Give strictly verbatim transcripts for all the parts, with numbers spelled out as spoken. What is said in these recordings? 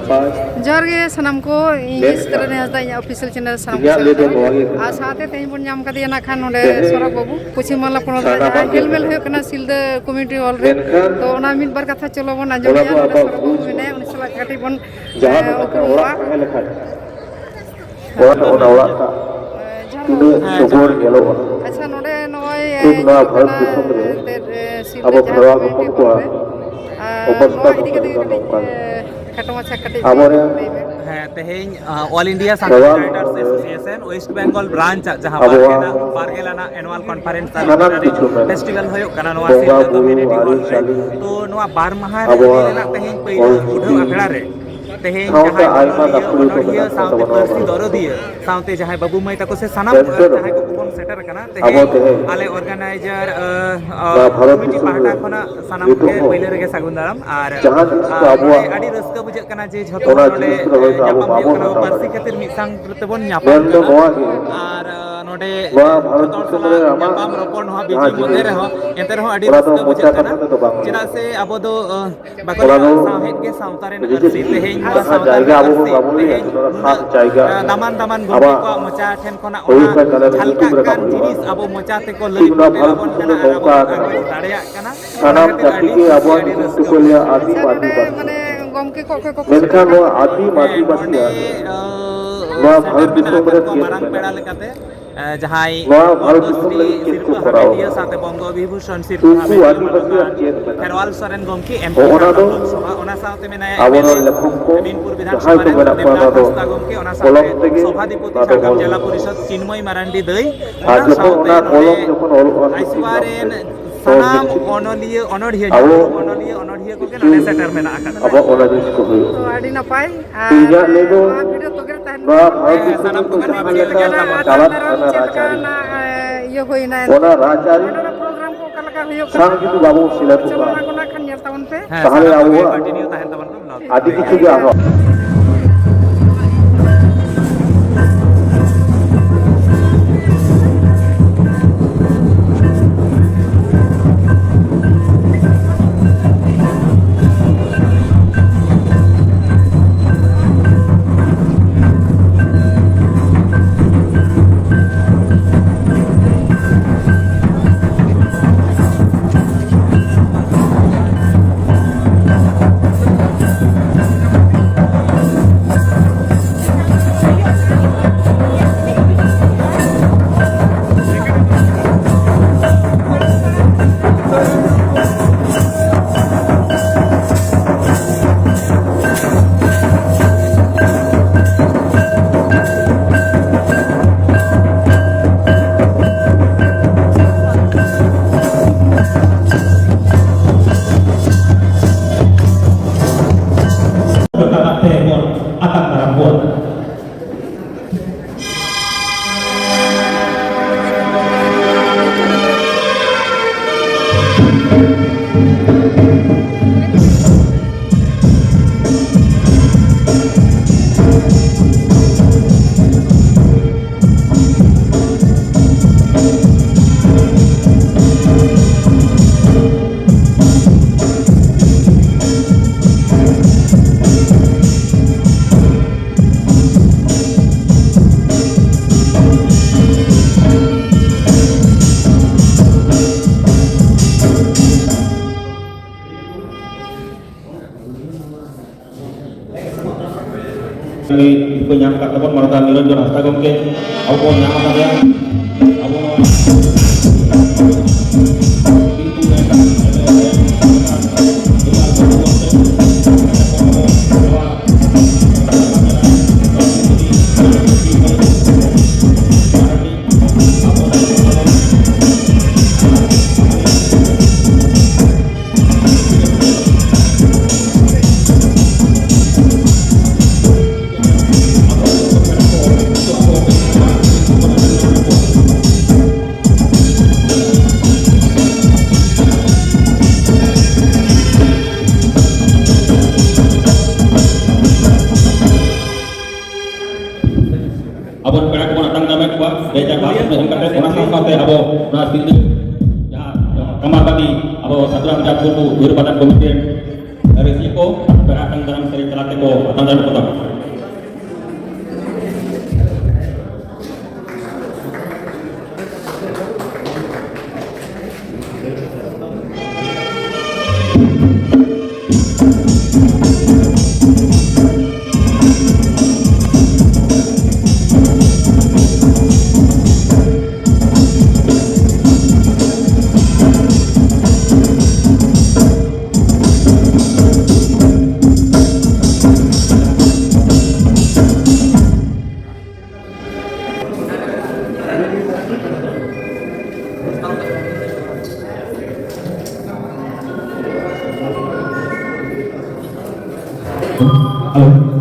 ᱡᱚᱦᱟᱨ ᱜᱮ ᱥᱟᱱᱟᱢ ᱠᱚ, ᱤᱧ ᱥᱤᱛᱟᱨᱟᱱᱤ ᱦᱟᱸᱥᱫᱟ, ᱤᱧᱟᱹᱜ ᱚᱯᱷᱤᱥᱤᱭᱟᱞ ᱪᱮᱱᱮᱞ ᱥᱟᱱᱟᱢ ᱠᱚ ᱥᱟᱞᱟᱜ ᱨᱮ᱾ ᱟᱨ ᱥᱟᱶᱛᱮ ᱛᱮᱦᱮᱧ ᱵᱚᱱ ᱧᱟᱢ ᱠᱟᱫᱮᱭᱟ ᱱᱟᱜ ᱠᱷᱟᱱ ᱱᱚᱰᱮ ᱥᱚᱨᱚᱜ ᱵᱟᱹᱵᱩ, ᱯᱚᱪᱷᱤᱢ ᱵᱟᱝᱞᱟ ᱯᱚᱱᱚᱛ ᱨᱮ ᱡᱟᱦᱟᱸ ᱦᱮᱞᱢᱮᱞ ᱦᱩᱭᱩᱜ ᱠᱟᱱᱟ ᱥᱤᱞᱫᱟᱹ ᱠᱚᱢᱤᱭᱩᱱᱤᱴᱤ ᱦᱚᱞ ᱨᱮ᱾ ᱛᱚ ᱚᱱᱟ ᱢᱤᱫ ᱵᱟᱨ ᱠᱟᱛᱷᱟ ᱪᱚᱞᱚ ᱵᱚᱱ ᱟᱸᱡᱚᱢᱮᱭᱟ, ᱱᱚᱰᱮ ᱥᱚᱨᱚᱜ ᱵᱟᱹᱵᱩ ᱢᱮᱱᱟᱭᱟ, ᱩᱱᱤ ᱥᱟᱞᱟᱜ ᱠᱟᱹᱴᱤᱡ ᱵᱚᱱ ᱡᱟᱦᱟᱸ ᱫᱚ ᱢᱤᱫᱴᱟᱝ ᱚᱲᱟᱜ ᱛᱟᱦᱮᱸ ᱞᱮᱠᱷᱟᱱ, ᱚᱲᱟᱜ, ᱚᱱᱟ ᱚᱲᱟᱜ ᱴᱟᱜ ᱛᱤᱱᱟᱹᱜ ᱥᱚᱵᱚᱨ ᱧᱮᱞᱚᱜᱼᱟ᱾ ᱟᱪᱪᱷᱟ, ᱱᱚᱰᱮ ᱱᱚᱜᱼᱚᱭ ᱴᱷᱤᱠ ᱱᱚᱣᱟ ᱵᱷᱟᱨᱚᱛ ᱫᱤᱥᱚᱢ ᱨᱮ ᱥᱤᱞᱫᱟᱹ ᱟᱵᱚ ᱡᱟᱦᱟᱸ ᱠᱷᱮᱨᱣᱟᱞ ᱠᱚᱢᱤᱴᱤ ᱦᱚᱯᱚᱱ ᱦᱚᱲ ᱠᱚᱣᱟᱜ ᱨᱮ, ᱟᱨ ᱚᱵᱚᱥᱛᱟ ᱱᱚᱣᱟ ᱫᱚ ᱤᱫᱤ ᱠᱟᱛᱮ ᱛᱮᱦᱮᱧ ᱜᱮ ᱫᱚ ᱠᱟᱹᱴᱤᱡ, ᱱᱚᱝᱠᱟ ᱜᱮ᱾ ᱮ, ᱠᱷᱟᱴᱚ ᱢᱟᱪᱷᱟ ᱠᱟᱹᱴᱤᱡ ᱟᱵᱚᱨᱮᱱ ᱞᱟᱹᱭ ᱵᱮᱱ᱾ ᱦᱮᱸ, ᱛᱮᱦᱮᱧ, ᱟ, All India Sanskrit Kherwal Writers ᱦᱚᱯᱚᱱ ᱨᱮ Association West Bengal branch ᱟᱜ ᱡᱟᱦᱟᱸ ᱟᱵᱚᱣᱟᱜ ᱵᱟᱨᱜᱮᱞ ᱟᱱᱟᱜ, ᱵᱟᱨᱜᱮᱞ ᱟᱱᱟᱜ annual conference ᱟᱨ ᱥᱟᱱᱟᱢ literary ᱠᱤᱪᱷᱩ ᱢᱮᱱᱟᱜᱼᱟ᱾ Festival ᱦᱩᱭᱩᱜ ᱠᱟᱱᱟ, ᱱᱚᱣᱟ ᱵᱚᱸᱜᱟ ᱥᱤᱞᱫᱟᱹ ᱵᱩᱨᱩ, ᱠᱚᱢᱤᱭᱩᱱᱤᱴᱤ ᱦᱚᱞ ᱨᱮ᱾ ᱟᱹᱨᱤᱪᱟᱹᱞᱤ, ᱛᱚ ᱱᱚᱣᱟ ᱵᱟᱨ ᱢᱟᱦᱟ ᱨᱮ ᱦᱩᱭ ᱟᱵᱚᱣᱟᱜ ᱨᱮᱱᱟᱜ ᱛᱮᱦᱮᱧ ᱯᱟᱹᱭᱞᱟᱹ ᱚᱞᱪᱤᱠᱤ ᱩᱰᱷᱟᱹᱣ ᱟᱠᱷᱲᱟ ᱨᱮ ᱛᱮᱦᱮᱧ ᱥᱟᱶᱛᱮ ᱡᱟᱦᱟᱸᱭ ᱟᱭᱢᱟ ᱚᱱᱚᱞᱤᱭᱟᱹ, ᱜᱟᱹᱠᱷᱩᱲᱤᱭᱟᱹ ᱠᱚ ᱚᱱᱚᱲᱦᱤᱭᱟᱹ ᱢᱮᱱᱟᱜ ᱠᱚ ᱥᱟᱶᱛᱮ ᱛᱟᱵᱚᱱᱟ ᱱᱚᱣᱟ ᱯᱟᱹᱨᱥᱤ ᱠᱚᱨᱮ᱾ ᱫᱚᱨᱚᱫᱤᱭᱟᱹ ᱥᱟᱶᱛᱮ ᱡᱟᱦᱟᱸᱭ ᱵᱟᱹᱵᱩ ᱢᱟᱹᱭ ᱛᱟᱠᱚ ᱥᱮ ᱥᱟᱱᱟᱢ ᱮᱱᱛᱮ ᱨᱮᱦᱚᱸ ᱡᱟᱦᱟᱸᱭ ᱠᱚ ᱵᱚᱱ ᱥᱮᱴᱮᱨ ᱟᱠᱟᱱᱟ ᱟᱵᱚ ᱛᱮᱦᱮᱧ, ᱛᱮᱦᱮᱧ ᱟᱞᱮ organizer, ᱱᱚᱣᱟ ᱵᱷᱟᱨᱚᱛ ᱠᱚᱢᱤᱴᱤ ᱫᱤᱥᱚᱢ ᱯᱟᱦᱴᱟ ᱨᱮ ᱠᱷᱚᱱᱟᱜ ᱥᱟᱱᱟᱢ ᱱᱤᱛᱚᱜ ᱠᱚᱜᱮ ᱦᱚᱸ ᱯᱟᱹᱭᱞᱟᱹ ᱨᱮᱜᱮ ᱥᱟᱹᱜᱩᱱ ᱫᱟᱨᱟᱢ᱾ ᱟᱨ, ᱡᱟᱦᱟᱸ ᱛᱤᱥ ᱠᱚ ᱟᱨ ᱱᱚᱰᱮ ᱟᱵᱚᱣᱟᱜ ᱟᱹᱰᱤ ᱨᱟᱹᱥᱠᱟᱹ ᱵᱩᱡᱷᱟᱹᱜ ᱠᱟᱱᱟ ᱡᱮ ᱡᱷᱚᱛᱚ ᱚᱱᱟ ᱦᱚᱲ ᱱᱚᱰᱮ, ᱡᱤᱱᱤᱥ ᱨᱮ ᱦᱚᱭᱛᱳ ᱟᱵᱚ ᱧᱟᱯᱟᱢ ᱦᱩᱭᱩᱜ ᱵᱟᱵᱚᱱ ᱠᱟᱱᱟ, ᱦᱟᱛᱟᱣ ᱯᱟᱹᱨᱥᱤ ᱫᱟᱲᱮᱭᱟᱜᱼᱟ᱾ ᱠᱷᱟᱹᱛᱤᱨ ᱢᱤᱫ ᱥᱟᱝ ᱛᱮᱵᱚᱱ ᱧᱟᱯᱟᱢ ᱢᱮᱱᱫᱚ ᱠᱟᱱᱟ᱾ ᱱᱚᱣᱟ ᱜᱮ, ᱟᱨ, ᱱᱚᱰᱮ ᱱᱚᱣᱟ ᱡᱷᱚᱛᱚ ᱵᱷᱟᱨᱚᱛ ᱦᱚᱲ ᱫᱤᱥᱚᱢ ᱥᱟᱞᱟᱜ ᱨᱮ ᱟᱢᱟᱜ ᱧᱟᱯᱟᱢ ᱨᱚᱯᱚᱲ ᱱᱚᱣᱟ ᱡᱟᱦᱟᱸ ᱵᱤᱡᱽᱞᱤ ᱢᱚᱫᱽᱫᱷᱮ ᱡᱤᱱᱤᱥ ᱨᱮᱦᱚᱸ, ᱮᱱᱛᱮ ᱨᱮᱦᱚᱸ ᱟᱹᱰᱤ ᱚᱱᱟ ᱫᱚ ᱨᱟᱹᱥᱠᱟᱹ ᱢᱚᱪᱟ ᱵᱩᱡᱷᱟᱹᱜ ᱠᱟᱛᱷᱟ ᱠᱟᱱᱟ᱾ ᱛᱮᱫᱚ ᱵᱟᱝ ᱦᱩᱭᱩᱜᱼᱟ᱾ ᱪᱮᱫᱟᱜ ᱥᱮ ᱟᱵᱚ ᱫᱚ, ᱟᱸ, ᱵᱟᱠᱚ ᱚᱱᱟ ᱞᱟᱹᱭᱟ, ᱫᱚ ᱥᱟᱶᱦᱮᱫ ᱜᱮ ᱥᱟᱶᱛᱟ ᱨᱮᱱᱟᱜ ᱱᱤᱡᱮ ᱟᱹᱨᱥᱤ᱾ ᱛᱮᱜᱮ ᱛᱮᱦᱮᱧ ᱱᱚᱣᱟ ᱡᱟᱦᱟᱸ ᱥᱟᱶᱛᱟ ᱡᱟᱭᱜᱟ ᱨᱮᱱᱟᱜ ᱟᱵᱚ ᱵᱚᱱ ᱟᱹᱨᱥᱤ ᱵᱟᱵᱚᱱ ᱞᱟᱹᱭᱟ, ᱛᱮᱦᱮᱧ ᱚᱱᱟ ᱫᱚ ᱱᱩᱱᱟᱹᱜ, ᱠᱷᱟᱥ ᱡᱟᱭᱜᱟ ᱟᱸ, ᱫᱟᱢᱟᱱ ᱫᱟᱢᱟᱱ ᱜᱚᱢᱠᱮ ᱟᱵᱚᱣᱟᱜ ᱠᱚᱣᱟᱜ ᱢᱚᱪᱟ ᱴᱷᱮᱱ ᱠᱷᱚᱱᱟᱜ ᱚᱱᱟ ᱦᱩᱭᱩᱜ ᱠᱟᱱ ᱛᱟᱞᱮ ᱡᱷᱟᱞᱠᱟᱜ YouTube ᱨᱮ ᱠᱟᱱ ᱨᱟᱠᱟᱵ ᱦᱩᱭᱩᱜᱼᱟ᱾ ᱡᱤᱱᱤᱥ ᱟᱵᱚ ᱢᱚᱪᱟ ᱛᱮᱠᱚ ᱞᱟᱹᱭ ᱴᱷᱤᱠ ᱱᱚᱣᱟ ᱵᱩᱴᱟᱹ ᱵᱷᱟᱨᱚᱛ ᱟᱵᱚᱱ ᱫᱤᱥᱚᱢ ᱠᱟᱱᱟ ᱫᱚ ᱟᱨ ᱟᱵᱚ ᱱᱚᱝᱠᱟ ᱵᱚᱱ ᱠᱟᱱᱟ ᱟᱸᱜᱚᱪ ᱵᱚᱱ᱾ ᱫᱟᱲᱮᱭᱟᱜ ᱠᱟᱱᱟ᱾ ᱥᱟᱱᱟᱢ ᱚᱱᱟ ᱠᱷᱟᱹᱛᱤᱨ ᱡᱟᱹᱛᱤ ᱟᱹᱰᱤ ᱜᱮ ᱠᱩᱥᱤ, ᱟᱵᱚᱣᱟᱜ ᱟᱹᱰᱤ ᱧᱩᱛᱩᱢ ᱨᱟᱹᱥᱠᱟᱹ ᱛᱮᱠᱚ ᱞᱟᱹᱭᱟ ᱵᱩᱡᱷᱟᱹᱜ ᱠᱟᱱᱟ᱾ ᱟᱹᱫᱤᱢ ᱟᱪᱪᱷᱟ, ᱱᱚᱰᱮ ᱟᱹᱫᱤᱵᱟᱹᱥᱤ᱾ ᱜᱚᱢᱠᱮ ᱠᱚ ᱚᱠᱚᱭ ᱠᱚᱠᱚ ᱥᱮᱴᱮᱨ ᱢᱮᱱᱠᱷᱟᱱ ᱟᱠᱟᱱᱟ? ᱱᱚᱣᱟ ᱟᱹᱫᱤᱢ ᱦᱮᱸ, ᱟᱹᱫᱤᱵᱟᱹᱥᱤᱭᱟᱜ ᱱᱚᱰᱮ, ᱟᱸ, ᱱᱚᱣᱟ ᱥᱮᱴᱮᱨ ᱵᱷᱟᱨᱚᱛ ᱢᱮᱱᱟᱜ ᱫᱤᱥᱚᱢ ᱟᱠᱟᱫ ᱨᱮ ᱠᱚᱣᱟ ᱪᱮᱫ ᱢᱟᱨᱟᱝ ᱢᱮᱱᱟᱜᱼᱟ? ᱯᱮᱲᱟ ᱞᱮᱠᱟᱛᱮ᱾ ᱮ, ᱡᱟᱦᱟᱸᱭ ᱱᱚᱣᱟ ᱵᱷᱟᱨᱚᱛ ᱫᱤᱥᱚᱢ ᱯᱚᱫᱽᱢᱚᱥᱨᱤ ᱞᱟᱹᱜᱤᱫ ᱪᱮᱫ ᱥᱤᱨᱯᱟᱹ ᱠᱚ ᱠᱚᱨᱟᱣ ᱦᱟᱢᱮᱴᱤᱭᱟᱹ ᱟᱠᱟᱫᱟ? ᱥᱟᱶᱛᱮ ᱵᱚᱝᱜᱚ ᱵᱤᱵᱷᱩᱥᱚᱱ ᱥᱤᱨᱯᱟᱹ ᱩᱱᱠᱩ ᱦᱟᱢᱮᱴᱤᱭᱟᱹ ᱟᱹᱫᱤᱵᱟᱹᱥᱤᱭᱟᱜ ᱢᱟᱱᱟᱱ ᱪᱮᱫ ᱢᱮᱱᱟᱜᱼᱟ? ᱠᱷᱮᱨᱣᱟᱞ ᱥᱚᱨᱮᱱ ᱜᱚᱢᱠᱮ, ᱮᱢᱯᱤ ᱦᱚᱸᱜᱼᱚ ᱱᱟ ᱠᱟᱱᱟ ᱫᱚ ᱞᱳᱠᱥᱚᱵᱷᱟ, ᱚᱱᱟ ᱥᱟᱶᱛᱮ ᱢᱮᱱᱟᱭᱟ ᱟᱵᱚᱨᱮᱱ ᱮᱢᱮᱞᱮ ᱞᱮᱠᱷᱚᱠ ᱠᱚ ᱵᱤᱱᱯᱩᱨ ᱡᱟᱦᱟᱸᱭ ᱵᱤᱫᱷᱟᱱᱥᱚᱵᱷᱟ ᱠᱚ ᱨᱮᱱ ᱢᱮᱱᱟᱜ ᱠᱚᱣᱟ, ᱚᱱᱟ ᱫᱮᱵᱽᱫᱟᱥ ᱫᱚ ᱦᱟᱸᱥᱫᱟ ᱜᱚᱢᱠᱮ, ᱚᱱᱟ ᱠᱚᱞᱚᱢ ᱥᱟᱶᱛᱮ ᱛᱮᱜᱮ ᱥᱚᱵᱷᱟᱫᱷᱤᱯᱚᱛᱤ ᱱᱚᱣᱟ ᱫᱚ ᱡᱷᱟᱲᱜᱨᱟᱢ ᱚᱞ ᱡᱮᱞᱟ ᱦᱩᱭᱩᱜᱼᱟ᱾ ᱯᱚᱨᱤᱥᱚᱫᱽ ᱪᱤᱱᱢᱚᱭ ᱢᱟᱨᱟᱱᱰᱤ ᱫᱟᱹᱭ, ᱟᱨ ᱚᱱᱟ ᱡᱚᱠᱷᱚᱱ ᱥᱟᱶᱛᱮ ᱚᱱᱟ ᱱᱚᱰᱮ ᱠᱚᱞᱚᱢ ᱡᱚᱠᱷᱚᱱ ᱚᱞᱚᱜᱼᱟ, ᱟᱭᱥᱩᱣᱟ ᱥᱤᱠᱷᱱᱟᱹᱛ ᱨᱮᱱ ᱛᱮ, ᱛᱚ ᱥᱟᱱᱟᱢ ᱱᱤᱥᱪᱤᱛ ᱚᱱᱚᱞᱤᱭᱟᱹ, ᱚᱱᱚᱲᱦᱤᱭᱟᱹ, ᱟᱵᱚ ᱧᱩᱛᱩᱢ ᱚᱱᱚᱞᱤᱭᱟᱹ, ᱚᱱᱚᱲᱦᱤᱭᱟᱹ ᱠᱚᱜᱮ ᱱᱤᱥᱪᱤᱛ ᱱᱚᱰᱮ ᱥᱮᱴᱮᱨ ᱢᱮᱱᱟᱜ ᱟᱠᱟᱫ ᱟᱵᱚ ᱠᱚᱣᱟ᱾ ᱚᱱᱟ ᱡᱤᱱᱤᱥ ᱠᱚ ᱦᱩᱭᱩᱜᱼᱟ᱾ ᱛᱚ, ᱟᱹᱰᱤ ᱱᱟᱯᱟᱭ᱾ ᱟᱨ ᱤᱧᱟᱹᱜ ᱞᱟᱹᱭ ᱫᱚ ᱱᱚᱣᱟ ᱵᱷᱤᱰᱤᱭᱳ ᱛᱚᱜᱮ ᱨᱮ ᱛᱟᱦᱮᱱ ᱱᱚᱣᱟ ᱵᱷᱟᱨᱚᱛ ᱦᱮᱸ, ᱫᱤᱥᱚᱢ ᱥᱟᱱᱟᱢ ᱨᱮᱫᱚ ᱠᱚᱜᱮ ᱱᱚᱣᱟ ᱡᱟᱦᱟᱸ ᱵᱷᱤᱰᱤᱭᱳ ᱞᱮᱠᱟ ᱛᱮᱜᱮ ᱟᱨ ᱪᱟᱞᱟᱜ ᱛᱟᱭᱱᱚᱢ ᱠᱟᱱᱟ ᱪᱮᱫ ᱞᱮᱠᱟ ᱨᱟᱡᱽᱟᱹᱨᱤ, ᱨᱮᱱᱟᱜ, ᱮ, ᱤᱭᱟᱹ ᱦᱩᱭᱱᱟ ᱮᱱᱛᱮᱫ? ᱚᱱᱟ ᱨᱟᱡᱽᱟᱹᱨᱤ ᱱᱚᱰᱮᱱᱟᱜ ᱯᱨᱳᱜᱨᱟᱢ ᱠᱚ ᱚᱠᱟ ᱞᱮᱠᱟ ᱦᱩᱭᱩᱜ ᱥᱟᱶ ᱠᱟᱱᱟ? ᱡᱩᱫᱤ ᱵᱟᱵᱚ ᱥᱮᱞᱮᱫᱚᱜᱼᱟ, ᱪᱚᱞᱚᱱᱟ ᱠᱚ ᱱᱟᱜ ᱠᱷᱟᱱ ᱧᱮᱞ ᱛᱟᱵᱚᱱ ᱯᱮ᱾ ᱦᱮᱸ, ᱛᱟᱦᱚᱞᱮ ᱥᱟᱱᱟᱢ ᱠᱚᱜᱮ ᱟᱵᱚᱣᱟᱜ continue ᱛᱟᱦᱮᱱ ᱛᱟᱵᱚᱱ ᱯᱮ᱾ ᱟᱹᱰᱤ ᱠᱤᱪᱷᱩ ᱜᱮ ᱟᱨᱦᱚᱸ ᱟᱛᱟᱝ ᱫᱟᱨᱟᱢ ᱵᱚᱱ᱾ ᱩᱱᱤ ᱠᱚ ᱧᱟᱢ ᱟᱠᱟᱫ ᱛᱟᱵᱚᱱ ᱢᱟᱱᱚᱛᱟᱱ ᱱᱤᱨᱚᱧᱡᱚᱱ ᱦᱟᱸᱥᱫᱟ ᱜᱚᱢᱠᱮ, ᱟᱵᱚ ᱵᱚᱱ ᱧᱟᱢ ᱟᱠᱟᱫᱮᱭᱟ᱾ ᱟᱵᱚ ᱱᱚᱣᱟ ᱟᱵᱚᱨᱮᱱ ᱯᱮᱲᱟ ᱠᱚᱵᱚᱱ ᱟᱛᱟᱝ ᱫᱟᱨᱟᱢᱮᱫ ᱠᱚᱣᱟ, ᱵᱮᱡᱟᱨ ᱵᱟᱥ ᱮᱢ ᱠᱟᱛᱮ, ᱚᱱᱟ ᱥᱟᱶ ᱥᱟᱶᱛᱮ ᱟᱵᱚ ᱱᱚᱣᱟ ᱥᱤᱞᱫᱟᱹ ᱡᱟᱦᱟᱸ ᱠᱟᱢᱟᱨᱵᱟᱫᱤ ᱟᱵᱚ ᱥᱟᱫᱷᱩ ᱨᱟᱢᱪᱟᱸᱫᱽ ᱢᱩᱨᱢᱩ ᱩᱭᱦᱟᱹᱨ ᱵᱟᱫᱟᱱ ᱠᱚᱢᱤᱴᱤ ᱨᱮᱱ ᱨᱟᱹᱥᱤ ᱠᱚ ᱯᱮᱲᱟ ᱟᱛᱟᱝ ᱫᱟᱨᱟᱢ ᱥᱮᱨᱮᱧ ᱛᱟᱞᱟ ᱛᱮᱠᱚ ᱟᱛᱟᱝ ᱫᱟᱨᱟᱢ ᱠᱚ ᱛᱟᱵᱚᱱᱟ᱾ ᱦᱮᱞᱳ᱾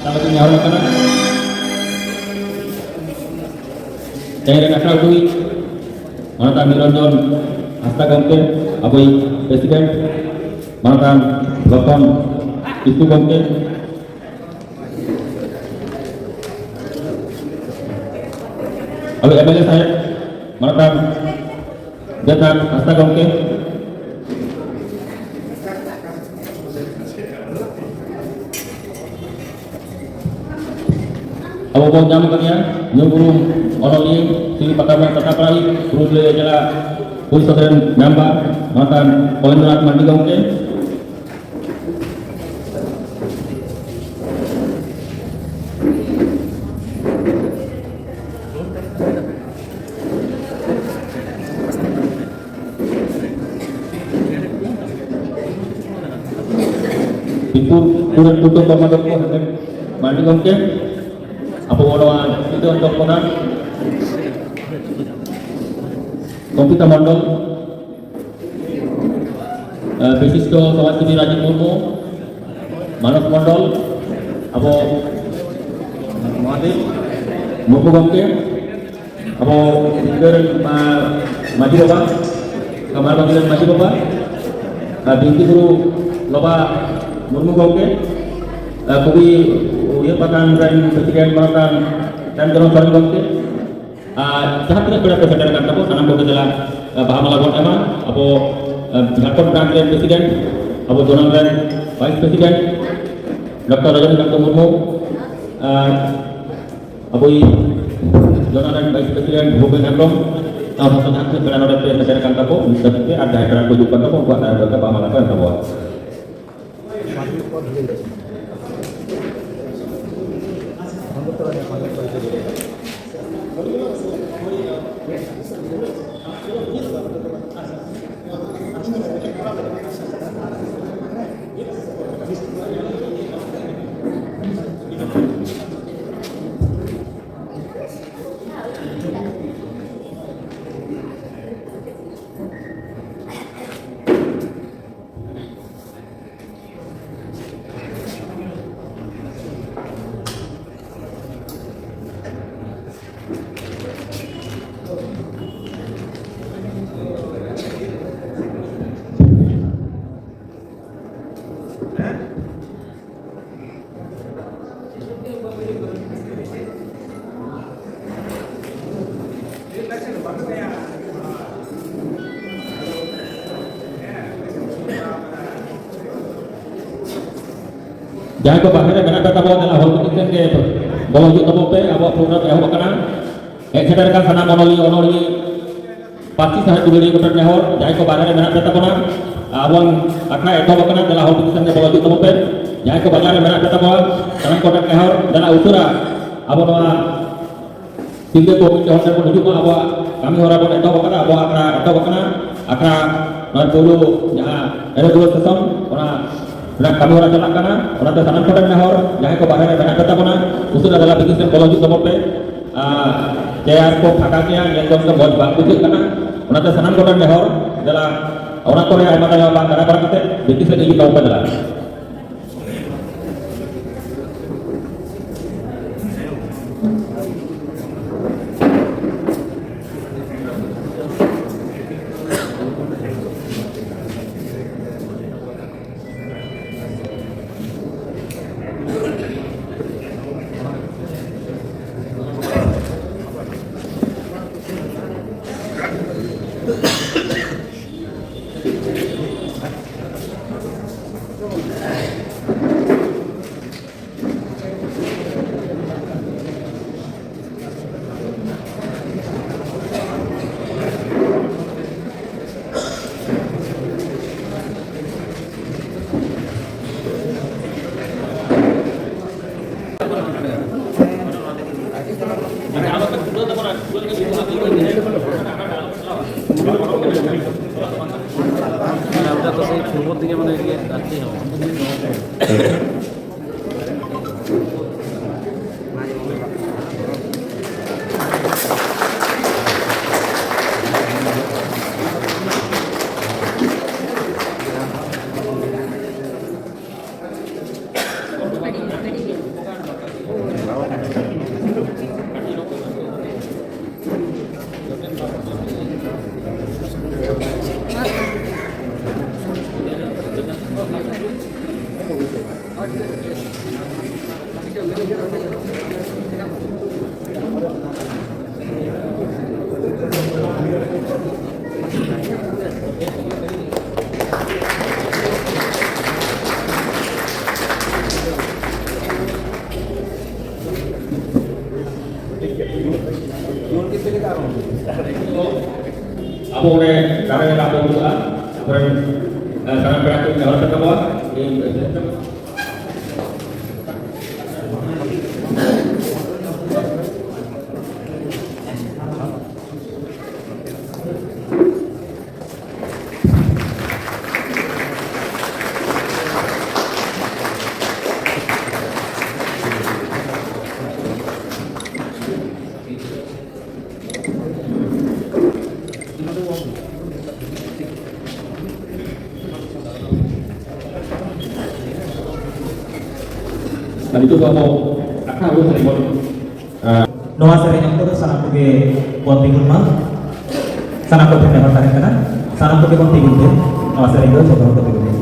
ᱛᱟᱞᱟᱛᱮ ᱱᱮᱦᱚᱨ ᱟᱠᱟᱱᱟ᱾ ᱛᱮᱦᱮᱧ ᱨᱮᱱ ᱟᱠᱷᱲᱟ ᱩᱫᱩᱜᱤᱡ ᱢᱟᱱᱚᱛᱟᱱ ᱱᱤᱨᱚᱧᱡᱚᱱ ᱦᱟᱸᱥᱫᱟ ᱜᱚᱢᱠᱮ, ᱟᱵᱚᱭᱤᱡ president, ᱢᱟᱱᱚᱛᱟᱱ ᱞᱚᱠᱷᱚᱱ ᱠᱤᱥᱠᱩ ᱜᱚᱢᱠᱮ, ᱟᱵᱚ MLA ᱥᱟᱦᱮᱵ, ᱢᱟᱱᱚᱛᱟᱱ ᱡᱚᱛᱷᱟᱛ ᱦᱟᱸᱥᱫᱟ ᱜᱚᱢᱠᱮ᱾ ᱟᱵᱚ ᱵᱚᱱ ᱧᱟᱢ ᱟᱠᱟᱫᱮᱭᱟ ᱧᱩᱢ ᱩᱨᱩᱢ ᱚᱱᱚᱞᱤᱭᱟᱹ, ᱥᱤᱧ ᱯᱟᱛᱟ ᱨᱮᱱ ᱥᱟᱯᱲᱟᱣᱤᱡ, ᱯᱩᱨᱩᱞᱤᱭᱟᱹ ᱡᱮᱞᱟ ᱯᱚᱨᱤᱥᱚᱫ ᱨᱮᱱ ᱢᱮᱢᱵᱟᱨ, ᱢᱟᱱᱚᱛᱟᱱ ᱚᱵᱤᱱᱫᱨᱚᱱᱟᱛᱷ ᱢᱟᱱᱰᱤ ᱜᱚᱢᱠᱮ᱾ ᱵᱤᱯᱩᱞ ᱠᱩᱲᱮ ᱴᱩᱰᱩ ᱠᱚᱨᱢᱟᱫᱚᱠᱚ ᱦᱮᱢᱵᱨᱚᱢ ᱢᱟᱱᱰᱤ ᱜᱚᱢᱠᱮ, ᱟᱵᱚ ᱱᱚᱣᱟ ᱥᱤᱫᱷᱟᱹ ᱚᱱᱛᱚ ᱠᱷᱚᱱᱟᱜ ᱠᱚᱢᱯᱤᱛᱟ ᱢᱚᱱᱰᱚᱞ, ᱵᱤᱥᱤᱥᱴᱚ ᱥᱚᱢᱟᱡᱽᱥᱮᱵᱤ ᱨᱟᱡᱤᱵ ᱢᱩᱨᱢᱩ, ᱢᱟᱱᱚᱥ ᱢᱚᱱᱰᱚᱞ, ᱟᱵᱚ ᱢᱚᱦᱟᱫᱮᱵ ᱢᱩᱨᱢᱩ ᱜᱚᱢᱠᱮ, ᱟᱵᱚ ᱥᱤᱞᱫᱟᱹ ᱨᱮᱱ, ᱟ, ᱢᱟᱹᱡᱷᱤ ᱵᱟᱵᱟ, ᱠᱟᱢᱟᱨ ᱵᱟᱸᱫᱷ ᱨᱮᱱ ᱢᱟᱹᱡᱷᱤ ᱵᱟᱵᱟ, ᱟᱨ ᱵᱤᱱᱛᱤ ᱜᱩᱨᱩ ᱞᱚᱵᱟ ᱢᱩᱨᱢᱩ ᱜᱚᱢᱠᱮ, ᱟ, ᱠᱚᱵᱤ ᱩᱭᱦᱟᱹᱨ ᱯᱟᱛᱷᱟᱱ ᱨᱮᱱ president ᱢᱟᱱᱚᱛᱟᱱ ᱪᱟᱸᱫᱽ ᱪᱚᱨᱚᱱ ᱥᱚᱨᱮᱱ ᱜᱚᱢᱠᱮ, ᱟᱨ ᱡᱟᱦᱟᱸ ᱛᱤᱱᱟᱹᱜ ᱯᱮᱲᱟ ᱯᱮ ᱥᱮᱴᱮᱨ ᱟᱠᱟᱱ ᱛᱟᱵᱚ, ᱥᱟᱱᱟᱢ ᱠᱚᱜᱮ ᱫᱮᱞᱟ, ᱟ, ᱵᱟᱦᱟ ᱢᱟᱞᱟ ᱵᱚᱱ ᱮᱢᱟ᱾ ᱟᱵᱚ, ᱟ, ᱡᱷᱟᱲᱠᱷᱚᱸᱰ branch ᱨᱮᱱ president, ᱟᱵᱚ zonal ᱨᱮᱱ vice president, doctor Rajanikant Murmu, ᱟᱨ ᱟᱵᱚᱭᱤᱡ ᱡᱚᱱᱟ ᱨᱮᱱ ᱵᱷᱟᱭᱤᱥ ᱯᱨᱮᱥᱤᱰᱮᱱᱴ ᱵᱷᱩᱯᱮᱱ ᱦᱮᱢᱵᱨᱚᱢ, ᱥᱟᱶ ᱥᱟᱶᱛᱮ ᱡᱟᱦᱟᱸ ᱛᱤᱱᱟᱹᱜ ᱯᱮᱲᱟ ᱱᱚᱰᱮ ᱯᱮ ᱥᱮᱴᱮᱨ ᱟᱠᱟᱱ ᱛᱟᱵᱚ, ᱩᱱᱠᱩ ᱞᱟᱹᱜᱤᱫ ᱛᱮ ᱟᱨ ᱡᱟᱦᱟᱸᱭ ᱯᱮᱲᱟ ᱠᱚ ᱦᱤᱡᱩᱜ ᱠᱟᱱ ᱛᱟᱵᱚ, ᱩᱱᱠᱩᱣᱟᱜ ᱫᱟᱭᱟ ᱠᱟᱛᱮ ᱵᱟᱦᱟ ᱢᱟᱞᱟ ᱠᱚ ᱮᱢ ᱛᱟᱵᱚᱣᱟ᱾ ᱡᱟᱦᱟᱸᱭ ᱠᱚ ᱵᱟᱦᱨᱮ ᱨᱮ ᱢᱮᱱᱟᱜ ᱯᱮ ᱛᱟᱵᱚᱱ, ᱫᱮᱞᱟ ᱦᱚᱞ ᱵᱷᱤᱛᱤᱨ ᱥᱮᱱ ᱜᱮ ᱵᱚᱞᱚ ᱦᱤᱡᱩᱜ ᱛᱟᱵᱚᱱ ᱯᱮ᱾ ᱟᱵᱚᱣᱟᱜ ᱯᱨᱳᱜᱨᱟᱢ ᱮᱦᱚᱵ ᱟᱠᱟᱱᱟ᱾ ᱦᱮᱡ ᱥᱮᱴᱮᱨ ᱟᱠᱟᱱ ᱥᱟᱱᱟᱢ ᱚᱱᱚᱞᱤᱭᱟᱹ, ᱚᱱᱚᱞᱤᱭᱟᱹ, ᱯᱟᱹᱨᱥᱤ ᱥᱟᱶᱦᱮᱫ ᱫᱩᱞᱟᱹᱲᱤᱭᱟᱹ ᱠᱚᱴᱷᱮᱱ ᱱᱮᱦᱚᱨ, ᱡᱟᱦᱟᱸᱭ ᱠᱚ ᱵᱟᱦᱨᱮ ᱨᱮ ᱢᱮᱱᱟᱜ ᱯᱮ ᱛᱟᱵᱚᱱᱟ, ᱟᱵᱚᱣᱟᱜ ᱟᱠᱷᱲᱟ ᱮᱛᱚᱦᱚᱵ ᱟᱠᱟᱱᱟ, ᱫᱮᱞᱟ ᱦᱚᱞ ᱵᱷᱤᱛᱤᱨ ᱥᱮᱱ ᱜᱮ ᱵᱚᱞᱚ ᱦᱤᱡᱩᱜ ᱛᱟᱵᱚᱱ ᱯᱮ᱾ ᱡᱟᱦᱟᱸᱭ ᱠᱚ ᱵᱟᱡᱟᱨ ᱨᱮ ᱢᱮᱱᱟᱜ ᱯᱮ ᱛᱟᱵᱚᱱᱟ, ᱥᱟᱱᱟᱢ ᱠᱚᱴᱷᱮᱱ ᱱᱮᱦᱚᱨ, ᱫᱮᱞᱟ ᱩᱥᱟᱹᱨᱟ ᱟᱵᱚ ᱱᱚᱣᱟ ᱛᱤᱨᱞᱟᱹ ᱠᱚ ᱢᱤᱫ ᱦᱚᱲ ᱴᱷᱮᱱ ᱵᱚᱱ ᱦᱤᱡᱩᱜ ᱢᱟ᱾ ᱟᱵᱚᱣᱟᱜ ᱠᱟᱹᱢᱤ ᱦᱚᱨᱟ ᱵᱚᱱ ᱮᱛᱚᱦᱚᱵ ᱟᱠᱟᱫᱟ, ᱟᱵᱚᱣᱟᱜ ᱟᱠᱷᱲᱟ ᱮᱛᱚᱦᱚᱵ ᱟᱠᱟᱱᱟ᱾ ᱟᱠᱷᱲᱟ ᱱᱚᱣᱟ ᱯᱳᱭᱞᱳ ᱡᱟᱦᱟᱸ ᱨᱮᱜᱩᱞᱟᱨ ᱥᱮᱥᱚᱱ, ᱚᱱᱟ ᱨᱮᱱᱟᱜ ᱠᱟᱹᱢᱤ ᱦᱚᱨᱟ ᱪᱟᱞᱟᱜ ᱠᱟᱱᱟ᱾ ᱚᱱᱟᱛᱮ ᱥᱟᱱᱟᱢ ᱠᱚᱴᱷᱮᱱ ᱱᱮᱦᱚᱨ, ᱡᱟᱦᱟᱸᱭ ᱠᱚ ᱵᱟᱦᱨᱮ ᱨᱮ ᱢᱮᱱᱟᱜ ᱯᱮ ᱛᱟᱵᱚᱱᱟ, ᱩᱥᱟᱹᱨᱟ ᱫᱮᱞᱟ ᱵᱷᱤᱛᱤᱨ ᱥᱮᱫ ᱵᱚᱞᱚ ᱦᱤᱡᱩᱜ ᱛᱟᱵᱚᱱ ᱯᱮ᱾ ᱟᱨ ᱪᱮᱭᱟᱨ ᱠᱚ ᱯᱷᱟᱸᱠᱟ ᱜᱮᱭᱟ, ᱧᱮᱞ ᱡᱚᱝ ᱛᱮ ᱢᱚᱡᱽ ᱵᱟᱝ ᱵᱩᱡᱷᱟᱹᱜ ᱠᱟᱱᱟ᱾ ᱚᱱᱟᱛᱮ ᱥᱟᱱᱟᱢ ᱠᱚᱴᱷᱮᱱ ᱱᱮᱦᱚᱨ, ᱫᱮᱞᱟ ᱚᱱᱟ ᱠᱚᱨᱮ ᱟᱭᱢᱟ ᱴᱟᱭᱢᱟ ᱵᱟᱝ ᱜᱟᱰᱟ ᱵᱟᱲᱟ ᱠᱟᱛᱮ ᱵᱷᱤᱛᱤᱨ ᱥᱮᱫ ᱦᱤᱡᱩᱜ ᱛᱟᱵᱚᱱ ᱯᱮ ᱫᱮᱞᱟ᱾ ᱚᱱᱟ ᱫᱚ ᱥᱮᱭ ᱯᱷᱩᱴᱵᱚᱞ ᱛᱮᱜᱮ ᱢᱟᱱᱮ ᱤᱭᱟᱹ ᱜᱟᱛᱮ ᱦᱚᱸ᱾ ᱟᱵᱚ ᱚᱸᱰᱮ ᱫᱟᱨᱮ ᱨᱮ ᱟᱵᱚ ᱵᱚᱱ ᱫᱩᱲᱩᱵᱼᱟ᱾ ᱟᱵᱚᱨᱮᱱ, ᱮ, ᱥᱟᱱᱟᱢ ᱯᱮᱲᱟ ᱠᱚ ᱱᱮᱦᱚᱨ ᱠᱟᱠᱚᱣᱟ᱾ ᱟᱨ ᱱᱤᱛᱚᱜ ᱫᱚ ᱟᱵᱚ ᱟᱠᱷᱲᱟ ᱨᱩ ᱥᱮᱨᱮᱧ ᱵᱚᱱ, ᱟᱸ, ᱱᱚᱣᱟ ᱥᱮᱨᱮᱧ ᱚᱠᱛᱚ ᱫᱚ ᱥᱟᱱᱟᱢ ᱠᱚᱜᱮ ᱵᱚᱱ ᱛᱤᱸᱜᱩᱱ ᱢᱟ᱾ ᱥᱟᱱᱟᱢ ᱠᱚᱴᱷᱮᱱ ᱱᱮᱦᱚᱨ ᱛᱟᱦᱮᱸ ᱠᱟᱱᱟ, ᱥᱟᱱᱟᱢ ᱠᱚᱜᱮ ᱵᱚᱱ ᱛᱤᱸᱜᱩᱱ ᱛᱮ ᱱᱚᱣᱟ ᱥᱮᱨᱮᱧ ᱫᱚ ᱡᱚᱛᱚ ᱦᱚᱲ ᱠᱚ ᱛᱤᱸᱜᱩᱱ ᱢᱟ᱾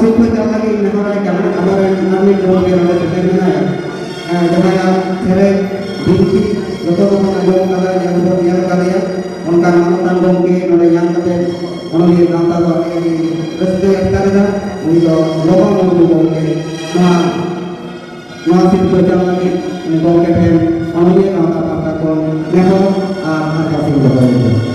ᱥᱤᱨᱯᱟᱹ ᱪᱟᱞ ᱞᱟᱹᱜᱤᱫ ᱱᱮᱦᱚᱨᱟᱭ ᱠᱟᱱᱟ, ᱟᱵᱚᱨᱮᱱ ᱟᱨ ᱢᱤᱫ ᱜᱚᱢᱠᱮ ᱱᱚᱰᱮ ᱥᱮᱴᱮᱨ ᱢᱮᱱᱟᱭᱟ᱾ ᱦᱮᱸ, ᱡᱟᱦᱟᱸᱭᱟᱜ ᱥᱮᱨᱮᱧ ᱵᱤᱱᱛᱤ ᱡᱚᱛᱚ ᱠᱚᱵᱚᱱ ᱟᱸᱡᱚᱢ ᱠᱟᱫᱟ, ᱧᱮᱞ ᱵᱚᱱ ᱧᱮᱞ ᱠᱟᱫᱮᱭᱟ, ᱚᱱᱠᱟᱱ ᱢᱟᱱᱚᱛᱟᱱ ᱜᱚᱢᱠᱮ ᱱᱚᱰᱮ ᱧᱟᱢ ᱠᱟᱛᱮ ᱚᱱᱚᱞᱤᱭᱟᱹ ᱜᱟᱶᱛᱟ ᱫᱚ ᱟᱹᱰᱤ ᱨᱟᱹᱥᱠᱟᱹᱭ ᱟᱴᱠᱟᱨ ᱮᱫᱟ᱾ ᱩᱱᱤ ᱫᱚ ᱞᱚᱵᱟ ᱢᱩᱨᱢᱩ ᱜᱚᱢᱠᱮ᱾ ᱱᱚᱣᱟ, ᱱᱚᱣᱟ ᱥᱤᱨᱯᱟᱹ ᱪᱟᱞ ᱞᱟᱹᱜᱤᱫ ᱜᱚᱢᱠᱮ ᱴᱷᱮᱱ ᱚᱱᱚᱞᱤᱭᱟᱹ ᱜᱟᱶᱛᱟ ᱯᱟᱦᱴᱟ ᱠᱷᱚᱱ ᱱᱮᱦᱚᱨ ᱟᱨ ᱟᱨᱫᱟᱥ ᱤᱧ ᱫᱚᱦᱚᱭᱮᱫᱟ᱾